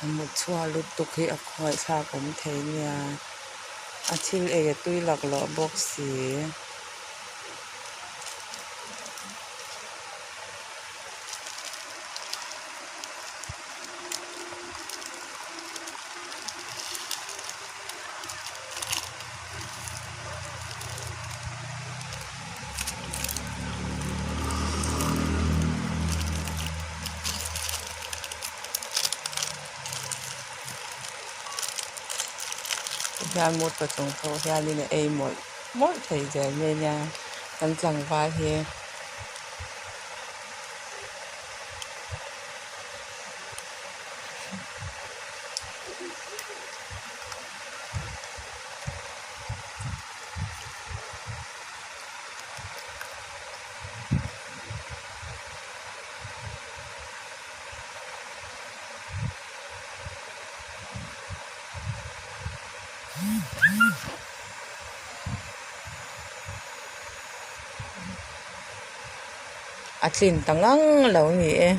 A mut chhuah lutuk hi a khawihthlak awm thei nia a thil ei a tui laklawh bawk si. Hian motor chung pawh hianin a ei mawlh mawlh thei zel mai nia kan tlangval hi. A tlin ta ngang lo ni e.